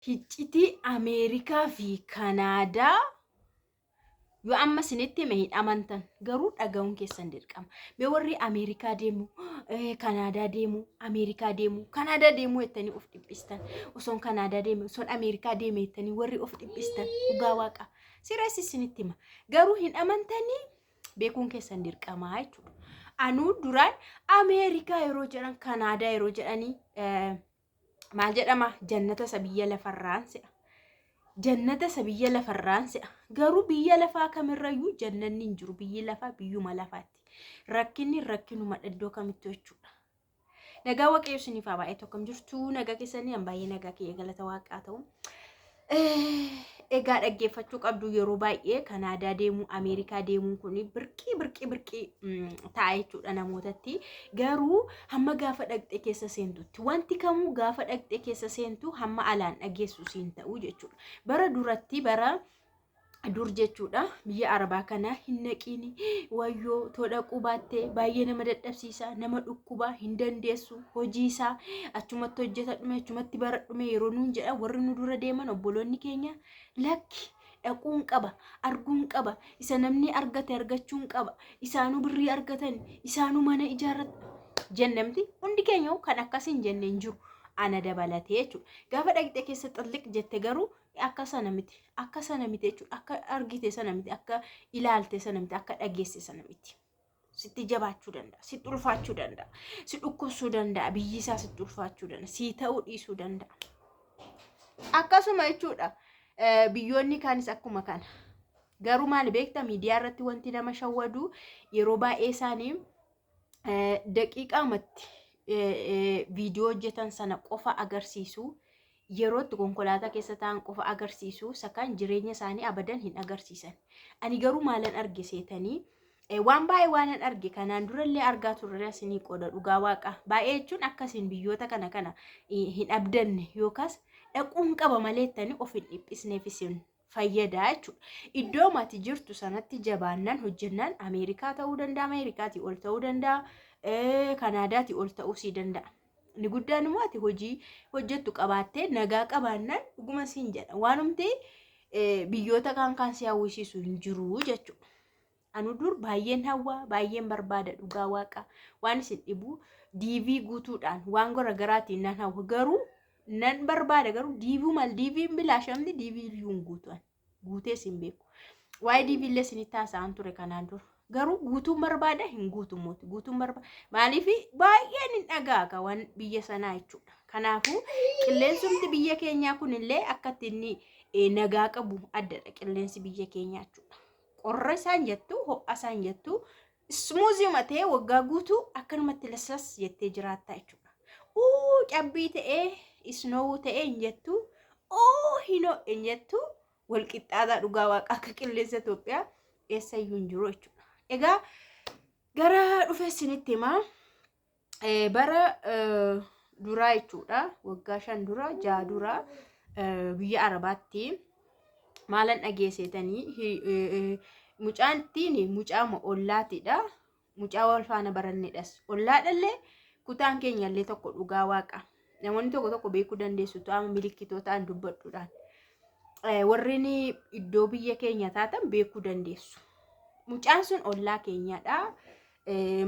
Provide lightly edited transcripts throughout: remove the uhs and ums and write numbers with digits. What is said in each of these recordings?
Hiccitii Ameerikaa fi Kanaadaa yoo amma isinitti hime hin amantan, garuu dhaga'uun keessan dirqama. Mee warri Ameerikaa deemu, Kanaadaa deemu, Ameerikaa deemu, Kanaadaa deemu jettanii of dhiphistan. Osoon Kanaadaa deeme, osoon Ameerikaa deeme jettanii warri of dhiphistan dhugaa waaqa. Sirreessi isinitti hima. Garuu hin amantanii beekuun keessan dirqamaa jechuudha. Anuu duraan Ameerikaa yeroo jedhan, Kanaadaa yeroo jedhanii maal jedhama, jannata isa biyya lafarraan se'a. Jannata isa biyya lafarraan se'a. Garuu biyya lafaa kamirrayyuu jannanni hin jiru. Biyyi lafaa biyyuma lafaati. Rakkinni rakkinuma iddoo kamittuu jechuudha. Nagaa Waaqayyo isiniif haa baay'atu. Akkam jirtu? Nagaa keessanii? An baay'ee nagaa kiyya, galata Waaqaa ta'u. Egaa dhaggeeffachuu qabdu, yeroo baay'ee Kanaadaa deemuu, Ameerikaa deemuun kun birqii birqii birqii ta'a jechuudha namootatti. Garuu hamma gaafa dhaqxee keessa seentutti, wanti kamuu gaafa dhaqxee keessa seentu hamma alaan dhageessu siin ta'u jechuudha. Bara duratti, bara dur jechuudha, biyya arabaa kana hin naqiini, wayyoo, too dhaquu baattee baay'ee nama dadhabsiisa, nama dhukkuba, hin dandeessu, hojii isaa achumatti hojjetadhume, achumatti baradhume yeroo nuun jedha warri nu dura deeman obboloonni keenya, lakki, dhaquun qaba, arguun qaba, isa namni argate argachuun qaba, isaanuu birrii argatan, isaanuu mana ijaarratan jennamti. Hundi keenya kan akkas hin jenne hin jiru, ana dabalatee jechuudha. Gaafa dhaqxee keessa xilliq jette garuu akka sana miti, akka sana miti jechuudha. Akka argite sana miti, akka ilaalte sana miti, akka dhageesse sana miti. Sitti jabaachuu danda'a, sitti ulfaachuu danda'a, si dhukkubsuu danda'a, biyyi isaa sitti ulfaachuu danda'a, sii ta'uu dhiisuu danda'a. Akkasuma jechuudha, biyyoonni kaanis akkuma kana. Garuu maali beektaa, miidiyaa irratti wanti nama shawwadu yeroo baay'ee isaanii daqiiqaamatti viidiyoo hojjetan sana qofa agarsiisu, yeroo itti konkolaataa keessa ta'an qofa agarsiisu, isa kan jireenya isaanii abadan hin agarsiisan. Ani garuu maalan arge seetanii? Waan baay'ee waanan arge kanaan durallee argaa turre isinii qooda. Dhugaa waaqa, baay'ee jechuun akkasiin biyyoota kana kana hin abdanne yookaas dhaquun qaba malee jettanii of hin dhiphisneef isin fayyada jechuudha. Iddoo ati jirtu sanatti jabaannaan hojjennaan Ameerikaa ta'uu danda'a, Ameerikaatii ol ta'uu danda'a, Kanaadaatii ol ta'uu sii danda'a. Inni guddaan immoo ati hojii hojjettu qabaattee nagaa qabaannaan, dhuguma siin jedha. Waanumti biyyoota kaan kaan si hawwisiisu hin jiru jechuudha. Anu dur baay'een hawwa, baay'een barbaada, dhugaa waaqa. Waan isin dhibu, DV guutuudhaan waan garaagaraatiin nan hawwa, garuu nan barbaada, garuu DV maal, DV'n bilaashamni, DV iyyuu hin guutu, ani guutees hin beeku. Waa'ee DV illee isinitti haasa'an ture kanaan dura. Garuu guutuun barbaada, hin guutu mooti, guutuun barbaada. Maaliif? Baay'een hin dhagaaga waan biyya sanaa jechuudha. Kanaafuu qilleensumti biyya keenyaa kunillee akkatti inni nagaa qabu addadha, qilleensi biyya keenyaa jechuudha. Qorra isaan jettu, ho'a isaan jettu, ismuuziuma ta'ee waggaa guutuu akkanumatti laslas jettee jiraatta jechuudha. Uu, cabbii ta'ee, isnoowuu ta'ee hin jettu, uu, hin ho'e hin jettu, wal qixxaataa. Dhugaa waaqa, akka qilleensa Itoophiyaa eessayyuu hin jiru jechuudha. Egaa gara dhufe isinitti himaa. Bara duraa jechuudha, waggaa 5 dura, 6 dura, biyya Arabaatti maalan dhageesseetanii? Mucaattiin mucaama ollaatidha. Mucaa wal faana barannedhas. Ollaadhallee, kutaan keenyallee tokko. Dhugaa waaqa. Namoonni tokko tokko beekuu dandeessu ta'ama milikkitootaan dubbadhuudhaan. Warreen iddoo biyya keenya taatan beekuu dandeessu. Mucaan sun ollaa keenyadha.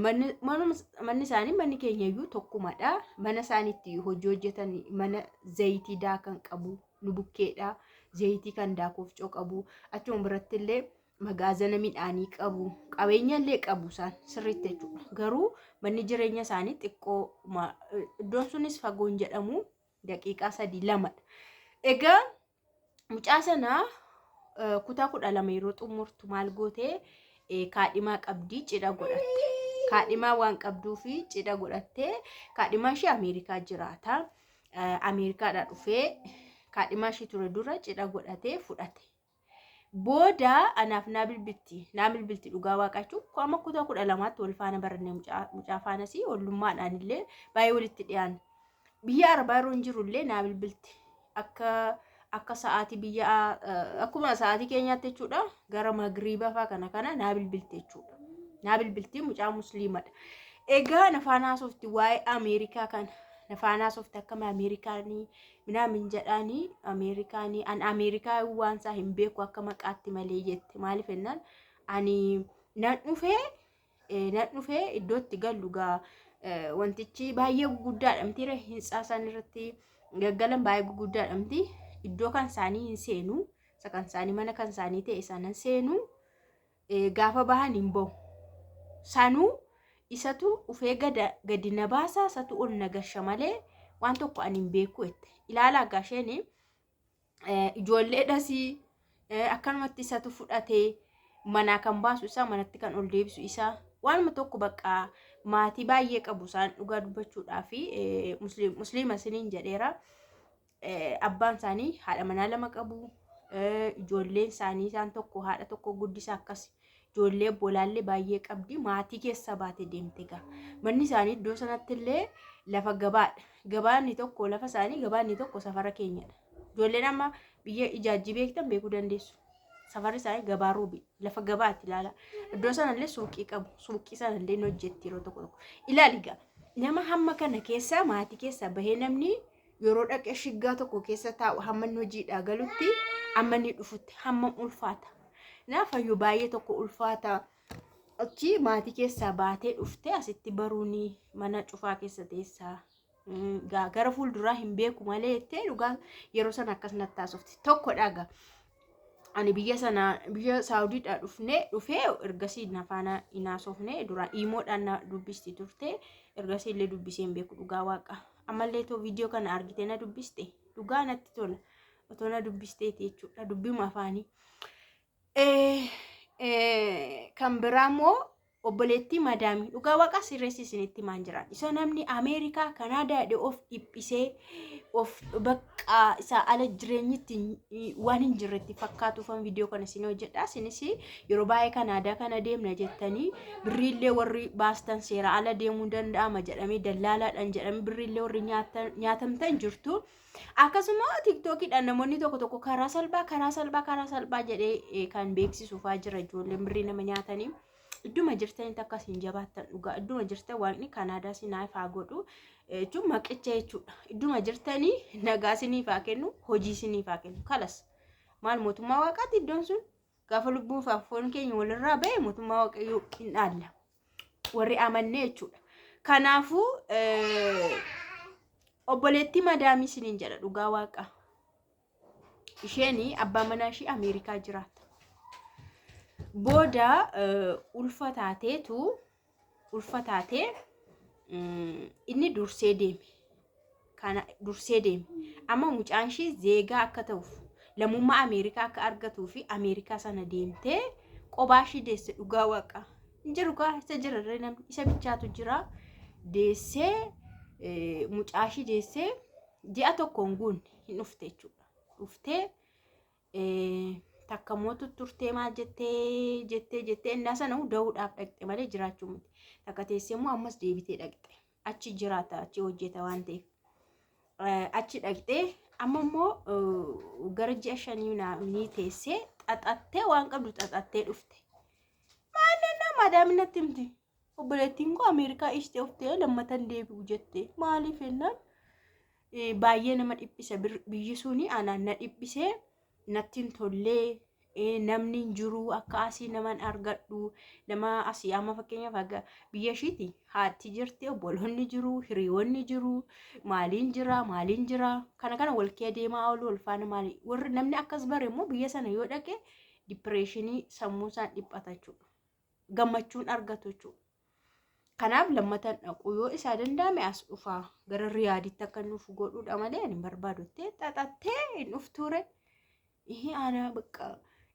Manni isaanii manni keenya iyyuu tokkumadha. Mana isaaniitti hojii hojjetan, mana zayitii daakan qabu, nu bukkeedha. Zayitii kan daaku ofcoo qabu. Achuma biratti illee magaazana midhaanii qabu. Qabeenya illee qabu isaan sirriitti jechuudha. Garuu manni jireenya isaanii xiqqoo, iddoon sunis fagoon jedhamu, daqiiqaa 3 2dha. Egaa mucaa sana kutaa 12 yeroo xumurtu maal gootee? Kaadhimaa qabdii, cidha godhatte. Kaadhimaa waan qabduu fi cidha godhattee, kaadhimaa ishee Ameerikaa jiraata. Ameerikaadhaa dhufee kaadhimaa ishee ture dura cidha godhatee fudhate. Booda anaaf naa bilbilti. Naa bilbilti, dhugaa waaqaa jechuun amma kutaa 12tti wal faana baranne, mucaa faanas ollummaadhaan illee baay'ee walitti dhiyaanna. Biyya Arabaa yeroo hin jiru illee naa bilbilti. Akka sa'aatii biyya, akkuma sa'aatii keenyaatti jechuudha, gara magriiba fa'aa kana kana naa bilbilti jechuudha. Naa bilbilti, mucaa musliimadha. Egaa na faana haasofti waa'ee Ameerikaa kana. Nafaanaa softe akkama Ameerikaanii minaamin jedhaanii Ameerikaanii an Ameerikaa waan isaa hin beeku akka maqaatti malee jette. Maaliif jennaan ani nan dhufee nan dhufee iddootti gallu gaa wantichi baay'ee guguddaadha miti hintsaa isaan irratti gaggalan baay'ee guguddaadha miti iddoo kan isaanii hin seenu isa kan isaanii mana kan isaanii ta'e sanan seenu gaafa bahan hin bahu. Sanuu isatu ufee gada gadi na baasa isatu ol na gasha malee waan tokko ani hin beeku jette. Ilaalaa gaa isheen ijoolleedhas akkanumatti isatu fudhatee manaa kan baasu isaa manatti kan ol deebisu isaa waanuma tokko bakka maatii baay'ee qabu isaan dhugaa dubbachuudhaa fi musliima isiniin jedheera. Abbaan isaanii haadha manaa lama qabu. Ijoolleen isaanii isaan tokko haadha tokko guddisa akkas ijoollee obbolaallee baay'ee qabdi. Maatii keessa baate deemte gaa. Manni isaanii iddoo sanatti illee lafa gabaadha. Gabaanni tokko lafa isaanii gabaanni tokko safara keenyadha. Ijoolleen amma biyya ijaajjii beektan beekuu dandeessu. Safarri isaanii gabaa roobi lafa gabaatti ilaala. Iddoo sanallee suuqii qabu. Suuqii sanallee ni hojjetti yeroo tokko tokko. Ilaali gaa nama hamma kana keessa maatii keessa bahee namni yeroo dhaqee shiggaa tokko keessa taa'u hamma inni hojiidhaa galutti hamma inni dhufutti hammam ulfaata. Naafayyuu baay'ee tokko ulfaata. Achi maatii keessaa baatee dhuftee asitti baruun mana cufaa keessa teessaa. Gara fuulduraa hin beeku malee jettee dhugaa yeroo sana akkas natti haasofti. Tokko dhaga. Ani biyya sana biyya Saawudiidhaa dhufnee dhufee ergasii na faana hin haasofne dura iimoodhaan na dubbisti turte ergasii illee dubbisee hin beeku dhugaa waaqa. Ammallee too viidiyoo kana argitee na dubbiste dhugaa natti tola otoo na dubbisteeti jechuudha dubbima afaanii. Kan biraa immoo obboleettii madaamii dhugaa waaqa sirreessi isinitti himaan jiran isa namni Ameerikaa Kanaadaa jedhee of dhiphisee of bakka isaa ala jireenyitti waan hin jirretti fakkaatuufan viidiyoo kana isin hojjedha. Isinis yeroo baay'ee Kanaadaa kana deemna jettanii birriillee warri baastan seera ala deemuu danda'ama jedhamee dallaalaadhaan jedhamee birriillee warri nyaatamtan jirtu. Akkasuma tiktookiidhaan namoonni tokko tokko karaa salphaa karaa salphaa karaa salphaa jedhee kan beeksisuufaa jira ijoolleen birrii nama nyaatanii. Idduma jirtanitti akka isin jabaattan dhugaa idduma jirtan waaqni Kanaadaa sinaaf haa godhu jechuun maqicha jechuudha. Idduma jirtanii nagaa siniif haa kennu hojii siniif haa kennu kalas maal mootummaa waaqaati iddoon sun gaafa lubbuun fi foon keenya walirraa ba'e mootummaa waaqayyoo hin dhaalla warri amannee jechuudha. Kanaafuu obboleettii madaamii siniin jedha dhugaa waaqa. Isheen abbaa manaa ishii Ameerikaa jiraata. Booda ulfa taateetu ulfa taatee inni dursee deeme. Kana dursee deeme. Amma mucaan ishii zeegaa akka ta'uuf lammummaa Ameerikaa akka argatuu fi Ameerikaa sana deemtee qobaa ishii deesse dhugaa waaqa. Hin jiru kaa isa jira namni isa bichaatu jira deessee mucaa ishii deessee ji'a tokko hin guunne hin dhufte jechuudha. Dhuftee takka immoo tutturtee maal jettee jettee jettee innaa sana da'uudhaaf dhaqxe malee jiraachuu miti. Takka teessee immoo ammas deebitee dhaqxe. Achi jiraata achi hojjeta waan ta'eef. Achi dhaqxee amma immoo gara ji'a shanii ni teessee xaxattee waan qabdu xaxattee dhufte. Maal nannaa maadaami natti himti. Obboleettiin koo Ameerikaa ishtee uftee lammatan deebi'u jette. Maaliif jennaan baay'ee nama dhiphisa biyyi suni anaan na dhiphisee natti hin tollee namni hin jiru akka asii naman argadhu nama asii amma fakkeenyaaf haga biyya ishiiti haati jirti obboloonni jiru hiriyoonni jiru maaliin jira maaliin jira kana kana wal kee deemaa oolu wal faana maali warri namni akkas bare immoo biyya sana yoo dhaqe dipireeshinii sammuu isaan dhiphata jechuudha. Gammachuun argatu jechuudha. Kanaaf lammatan dhaqu yoo isaa danda'ame as dhufaa gara Riyaaditti akka inni dhufu godhuudha malee ani hin barbaadu jettee xaxattee hin dhuftuure. Ihii ana bakka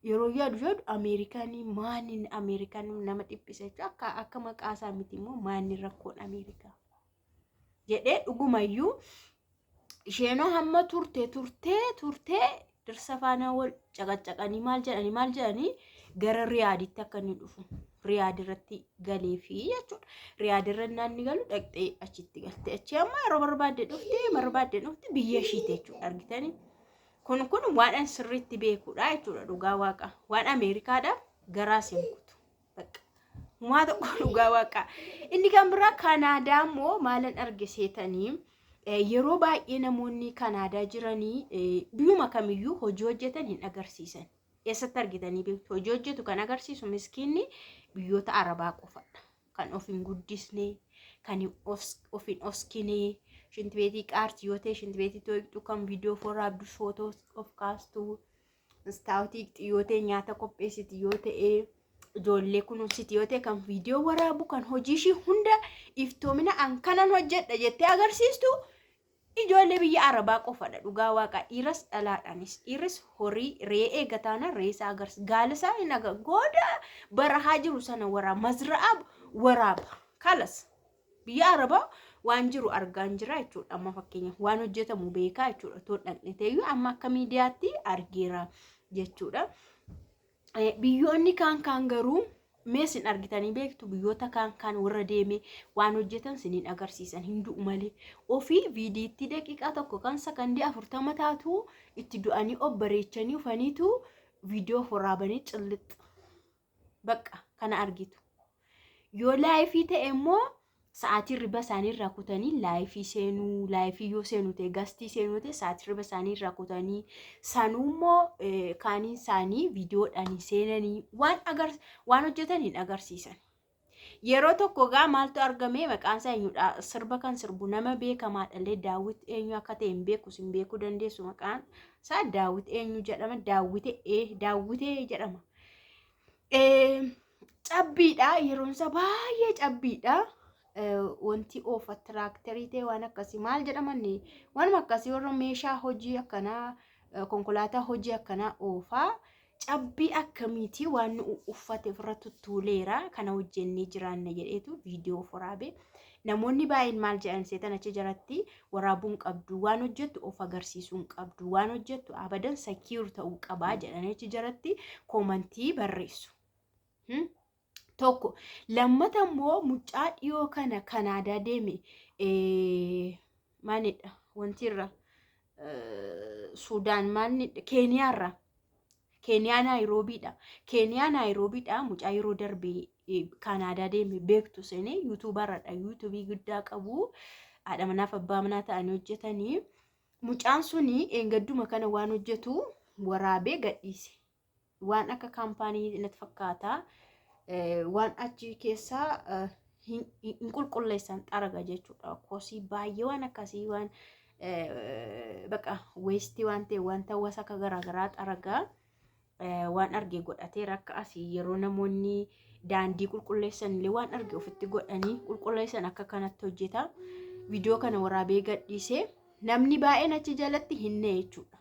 yeroo yaadu yaadu Ameerikaanii maaniin Ameerikaan nama dhiphisa jechuudha. Akka akka maqaa isaa miti immoo maaniin rakkoon Ameerikaa jedhee dhugumayyuu isheenoo hamma turte turtee turtee dirsa faana wal caqacaqanii maal jedhanii maal jedhanii gara Riyaaditti akka inni dhufu Riyaad irratti galeefi jechuudha. Riyaad irra inni galu dhaqxee achitti galte achi amma yeroo barbaadde dhufte barbaadde dhufte biyya ishiiti jechuudha argitanii. Kun kun waan an sirriitti beekudha jechuudha dhugaa waaqa waan Ameerikaadha garaa siin kutu. Bakka humaa tokko dhugaa waaqa. Inni kan biraa Kanaadaa immoo maalan arge seetanii Yeroo baay'ee namoonni Kanaadaa jiranii biyyuma kamiyyuu hojii hojjetan hin agarsiisan. Eessatti argitanii beektu? Hojii hojjetu kan agarsiisu miskiinni biyyoota Arabaa qofadha. Kan of hin guddisne, kan of hin oskine, shintibeetii qaarti yoo ta'e shintibeetii tooqxu, kan viidiyoo waraabdu, footoo of kaastu, istaawutii yoo ta'e nyaata qopheessiti yoo ta'e, ijoollee kunuunsiti yoo ta'e, kan viidiyoo waraabu, kan hojii ishii hunda iftoomina an kanan hojjedha jettee agarsiistu ijoollee biyya Arabaa qofadha. Dhugaa Waaqaa, dhiiras dhalaadhaanis, dhiirris horii re'ee eegataana re'ee isaa agarsiisa, gaala isaa hin agar, gooda barahaa jiru sana waraaba, mazra'aa waraaba. Kalas biyya Arabaa waan jiru argaan jira jechuudha. Amma fakkeenyaaf waan hojjetamu beekaa jechuudha. Otoo dhaqne ta'eyyuu amma akka miidiyaatti argeera jechuudha. Biyyoonni kaan kaan garuu mee isin argitanii beektu? Biyyoota kaan kaan warra deeme waan hojjetan siniin agarsiisan, hin du'u malee. Ofii viidiitti daqiiqaa 1 kan sakandii 40 taatu itti du'anii obbareechanii ufaniitu viidiyoo waraabanii cillixxa. Bakka kana argitu. Yoo live ta'e immoo sa'aatii riba isaanii irraa kutanii live seenuu, live yoo seenu ta'e, guest seenuu ta'e, sa'aatii riba isaanii irraa kutanii, sanuu immoo kaaniin isaanii viidiyoodhaan seenanii waan agar waan hojjetan hin agarsiisan. Yeroo tokko gaa maaltu argame? Maqaan isaa eenyudha? Sirba kan sirbu nama beekamaadha illee, Daawwit eenyu akka ta'e hin beeku, sin beekuu dandeessu. Maqaan isaa Daawwit eenyu jedhama? Daawwite Daawwitee jedhama. Cabbiidha, yeroon isaa baay'ee cabbiidha. Wanti oofa tiraaktarii ta'e waan akkasii maal jedhaman, waanuma akkasii warra meeshaa hojii akkanaa, konkolaataa hojii akkanaa oofaa. Cabbii akkamiitii waan nu uffate ofirra tuttuuleera, kana hojjennee jiraanna jedheetu viidiyoo waraabe. Namoonni baay'een maal jedhan seetan? Achi jalatti waraabuun qabdu, waan hojjettu of agarsiisuun qabdu, waan hojjettu abadan secure ta'uu qabaa jedhanii achi jalatti comment barreessu. Tokko lammata immoo mucaa dhiyoo kana Kanaadaa deeme, maalidha wanti irra, Suudaan maalidha, Keeniyaarra, Keeniyaa Naayiroobiidha. Keeniyaa Naayiroobiidha. Mucaa yeroo darbe Kanaadaa deeme beektu seenee, YouTuberadha. YouTube guddaa qabu. Haadha manaaf abbaa manaa ta'anii hojjetanii. Mucaan suni eengadduma kana waan hojjetu waraabee gadhiise. Waan akka company natti fakkaata. Waan achi keessaa hin qulqulleessan, xaraga jechuudha. Kosii baay'ee waan akkasii, waan baqa waste waan ta'e, wanta wasaka garaagaraa xaragaa waan arge godhateera. Akka asii yeroo namoonni daandii qulqulleessan illee waan arge ofitti godhanii qulqulleessan akka kanatti hojjeta. Viidiyoo kana waraabee gadhiisee namni baay'een achi jalatti hinne jechuudha.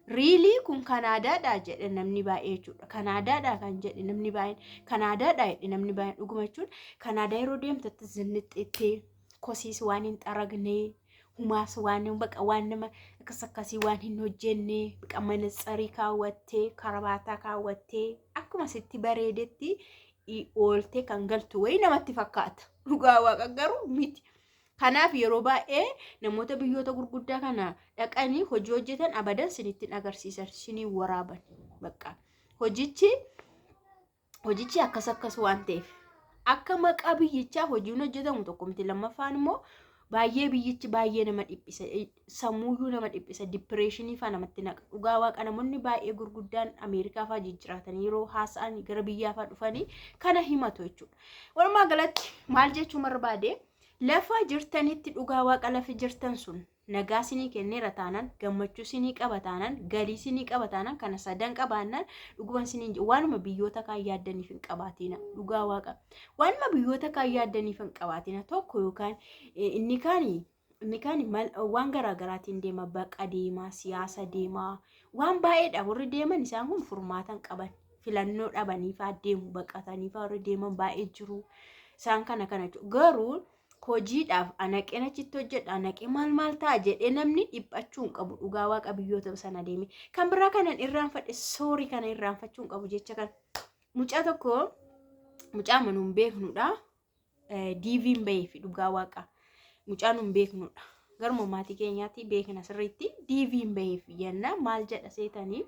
"Really, kun Kanaadaadha?" jedhe namni baay'ee jechuudha. Kanaadaadha kan jedhe namni baay'een, Kanaadaadha jedhe namni baay'een. Dhuguma jechuun Kanaadaa yeroo deemtatti zinnixxeettee kosiis waan hin xaragne, humaas waan baqa waan nama akkas akkasii waan hin hojjenne, baqa manatsarii kaawwattee, karabaataa kaawwattee, akkuma sitti bareedetti ooltee kan galtu wayii namatti fakkaata. Dhugaa Waaqa garuu miti. Kanaaf yeroo baay'ee namoota biyyoota gurguddaa kana dhaqanii hojii hojjetan abadan sinitti hin agarsiisan, sinii waraaban. Bakka hojichi akkas akkas waan ta'eef akka maqaa biyyichaa hojiin hojjetamu tokko miti. Lammaffaan immoo baay'ee biyyichi baay'ee nama dhiphisa, sammuuyyuu nama dhiphisa, depression faa namatti naqa. Dhugaa Waaqa, namoonni baay'ee gurguddaan Ameerikaa faa jijjiraatanii yeroo haasa'an gara biyyaa faa dhufanii kana himatu jechuudha. Walumaa galatti maal jechuu barbaade? Lafa jirtanitti, dhugaa Waaqa, lafa jirtan sun nagaa sinii kenneera taanaan, gammachuu sinii qaba taanaan, galii sinii qaba taanaan, kana sadan qabaannaan, dhuguma siniin waanuma biyyoota kaan yaaddaniif hin qabaatina. Dhugaa Waaqa, waanuma biyyoota kaan yaaddaniif hin qabaatina. Tokko yookaan inni kaan waan garaagaraatiin deema, baqa deema, siyaasa deema, waan baay'eedha warri deeman. Isaan kun furmaatan qaban, filannoo dhabanii fa'aa deemu, baqatanii fa'aa warri deeman baay'ee jiru. Isaan kana kana garuu hojiidhaaf anaqeen achitti hojjedha, anaqee maal maal ta'a jedhee namni dhiphachuu hin qabu. Dhugaa Waaqa, biyyoota sana deeme. Kan biraa kanan irraanfadhe, sorry, kana irraanfachuu hin qabu jecha kan mucaa tokko, mucaa manuun beeknudha. DV'n bahee fi dhugaa Waaqa mucaa nuun beeknudha. Garuma maatii keenyaatti beekna sirriitti. DV'n bahee fi jenna maal jedha seetanii?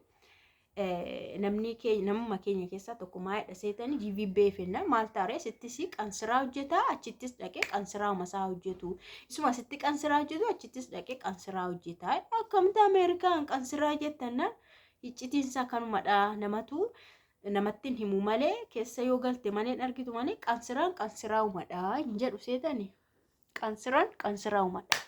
Namni keenya namuma keenya keessaa tokko maayidha seetanii DV beefenna maal taaree sittis qansiraa hojjeta, achittis dhaqee qansiraa masaa hojjetu, isuma sitti qansiraa hojjetu, achittis dhaqee qansiraa hojjeta. Akkamitti Ameerikaan qansiraa jettanna? Iccitiinsaa kanumadha. Namatu namatti hin himu malee, keessa yoo galte malee hin argitu malee, qansiraan qansiraa'umadha hin jedhu seetanii, qansiraan qansiraa'umadha.